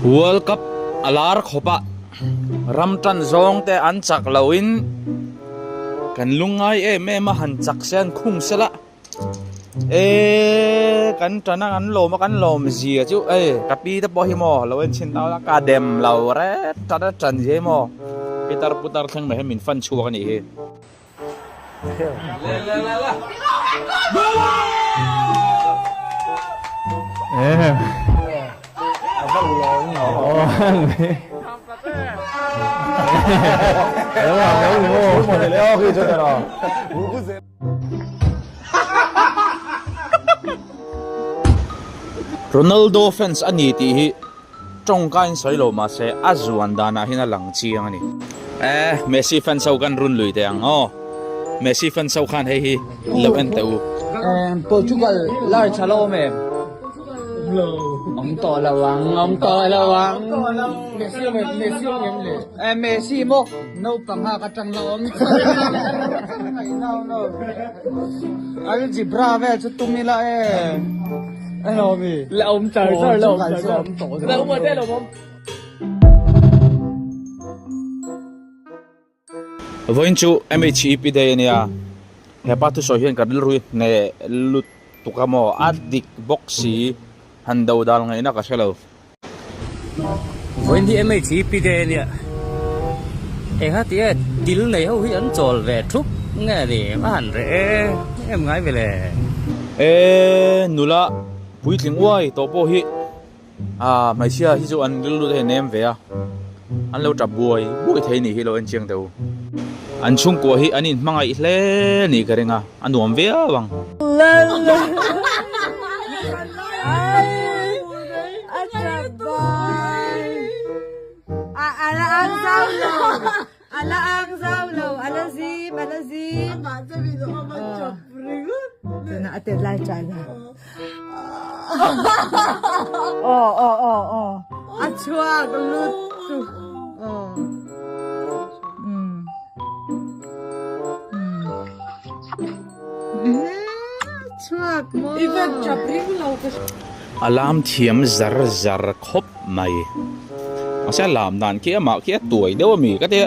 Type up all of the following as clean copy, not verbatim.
World Cup a lar khawp a, ram tan zawng te an chak lo in kan lungngai em em a han chak se an khung sela. E kan tana kan lawm a kan lawm zia chu ei ka pi te pawh hi maw lo en chhin tau la ka dem lo ret tat a tan zia hi maw pitar putar thleng mai hian min fan chhuak a nih hi. Ronaldo fans a ni tih hi tawngka in sawi lo mahse a zuan danah hian a lang chiang a ni. Eh Messi fans ho kan run lui teh ang aw. Messi fans ho khan hei hi lo en teh u. Portugal lar tha lo awm em? Awm tawh lo ang, awm tawh lo ang. Messi awm em? Messi awm em le? Eh Messi maw? Naupang hak atang la awm Algebra vel chu tum ila e. Hello mi. La awm char char la awm char char. La awm te la awm. Vawiin chu MHEP day ania hepa thusawi hian ka rilru hi hneh lutuk a maw a dik bawk si han do dal ngaihna ka hrelo. Vawiin hi MHEP day ania eng a ti e til nei ho hi an chawl ve thup nge ni a han reh em em ngai ve le. E nula puitling uai tawh pawh hi ah hmeichhia hi chu an rilru te hi a nem ve a an lo tap buai buai thei nih hi lo en chiang teh u. An chhungkua hi an inhmangaih hle nih ka ring a a nuam viau ang. A lam thiam zar zar khawp mai mahse a lam dan khi amah khi a tuai deuh ami ka tia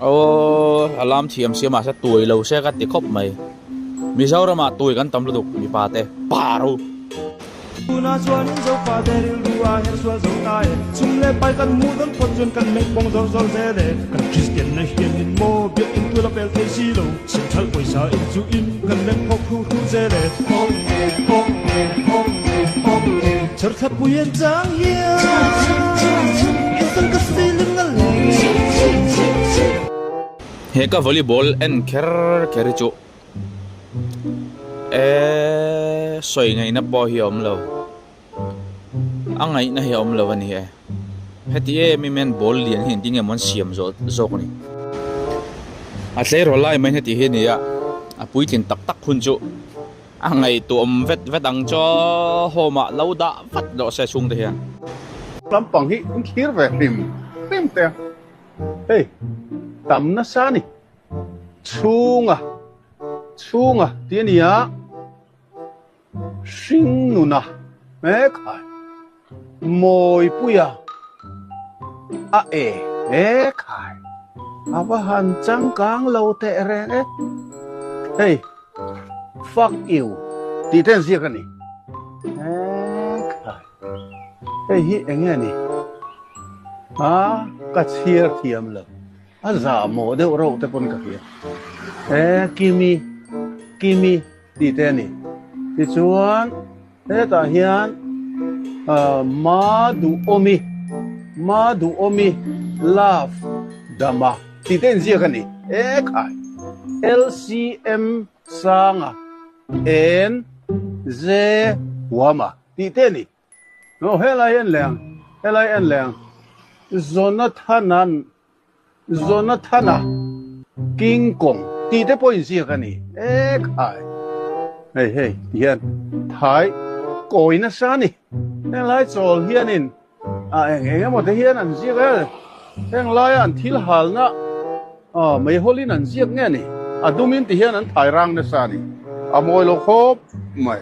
aw a lam thiam sia mahse tuai lo se ka ti khawp mai Mizoram ah tuai kan tam lutuk mipa te pa ro. Tuna chuan in Zofa te rilru a her sual zo ta e. Chum leh pai kan hmuh dawn phawt chuan kan meng pawng zawr zawr zel e. Kan Kristian na hian in maw biak in tul a pel thei si lo. Central pawisa in chu in kan meng phawk hru hru zel e. Awm e, awm e, awm e, awm e. Chhar thla pui an chang hian in tan ka feeling a leng e. He ka volleyball en kher kher hi chu Eee sawi ngaihna pawh hi a awm lo a ngaihna hi a awm lo a ni e heti em em hian ball lian hi engtin nge maw an siam zawh zawk a ni a tleirawl lai mai heti hi a ni a a puitlin tak tak hun chu a ngaihtuah awm vet vet ang chu home ah lo dah vat rawh se chhungte hian. Lampang hi in thlir ve hrim hrim teh a hei tam nasa a ni. Chhunga, chhunga tih a ni a, hring nuna he khai Mawipuia a e he khai a va han changkang lo teh reng e, hei fuck you tih te an ziak a ni he khai hei hi eng nge ni a ka chhiar thiam lo. A zah mawh deuh reuh te pawn ka hria. E Kimi, Kimi tih te a ni. Tichuan hetah hian Ma Duhawmi, Ma Duhawmi love Dama tih te inziak a ni. E khai LCM Sanga N J Huama tih te a ni. Aw helai en leh ang, helai en leh ang. Jonathana'n Jonathana King Kong tih te pawh inziak a ni. E khai! Hei hei ti hian thai kawi nasa a ni. Henglai chawl hianin a eng eng emaw te hian an ziak e. Henglai an thil halna. Aw, meihawlin an ziak nge ni? A dumin ti hian an thai rang nasa a ni. A mawi lo khawp mai.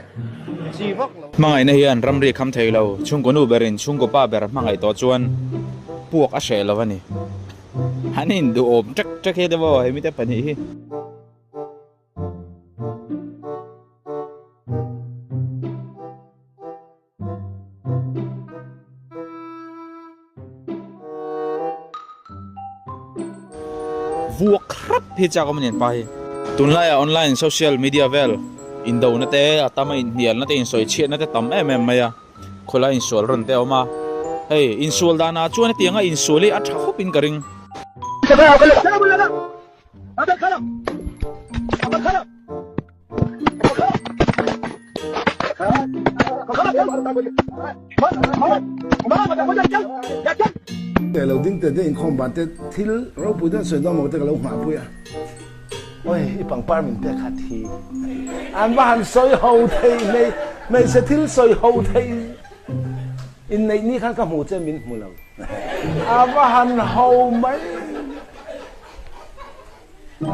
Chi vak lo. Hmangaihna hian ramri kham thei lo, chhungkaw nu berin chhungkaw pa ber hmangaih tawh chuan puak a hreh lo a ni. An induhawm ṭek ṭek hi te maw hemite pahnih hi. Vuak hrep hi chak awm a ni an pa hi. Tunlaiah online social media vel indona te a tam a inhnialna te insawichhiatna te tam em em mai a, khawlai insual rawn te a awm a, hei insual danah chuan hetianga insual hi a tha khawp in ka ring. Lo ding te te inkhawm ban te thil ropui deuh sawi dawn maw te ka lo nghah pui a. Oi i pangpar min pek kha thi. An va han sawi ho thei hmei hmeichhe thil sawi ho thei inneih ni khan ka hmu che min hmu lo. A va han ho mai.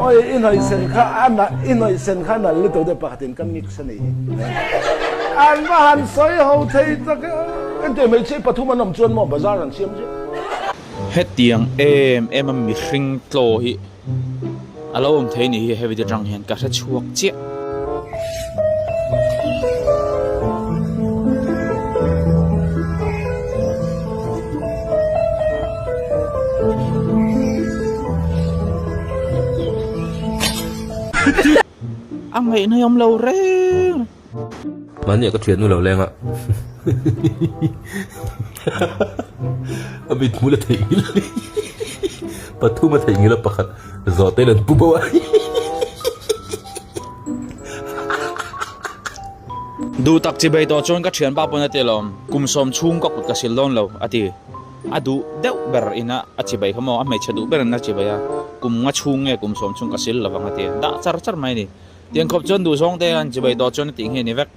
Oi i hnawih sen kha a na i hnawih sen kha a nal lutuk deuh pakhatin ka mix a ni hi. An va han sawi ho thei tak e. Engtiang hmeichhe pathum an awm chuan maw bazar an siam chiah. Hetiang em em a mihring tlaw hi a lo awm thei ni hi he video atang hian ka hre chhuak chiah. A ngaihna awm lo reng. Mahni ah ka thiannu lo leng a. A mit hmul a theihnghilh a ni. Pathum a theihnghilh a pakhat zawh te in an pu bo a. Duh tak chi bei tawh chuan ka thianpa pawn a ti alawm, kum sawm chhung ka kut ka sil dawn lo a ti. A duh deuh ber ina a chi bai kha maw, a hmeichhe duh ber in a chi bai a, kum nga chhung nge kum sawm chhung ka sil lovang a ti a, dah char char mai a ni. Tiang khawp chuan duh zawng te an chi bai tawh chuan a tih nghe ni vek.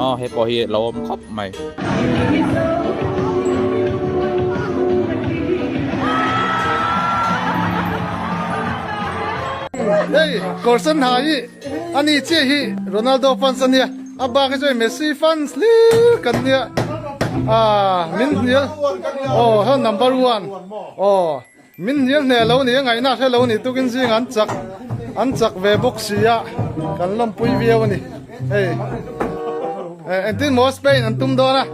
Aw he pawh hi lo awm khawp mai. Hei kawr sen ha hi ani chiah hi Ronaldo fans ania a bak hi chuan Messi fans hlir kan nia ah min hnial aw hei number one aw min hnial hneh lo ni a ngaihna hre lo ni tukin zing an chak an chak ve bawk si a kan lawmpui viau ani hei engtin maw Spain an tum dawn a.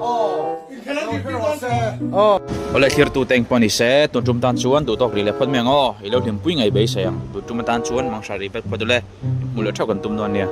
Awle thirtu te engpawh ni se, tun tum tan chuan duh tawk rih leh phawt mai ang aw, i lo hlimpui ngei beisei ang, tun tum atan chuan mang hra rih vek phawt ule, inhmuh leh theuh kan tum dawn nia.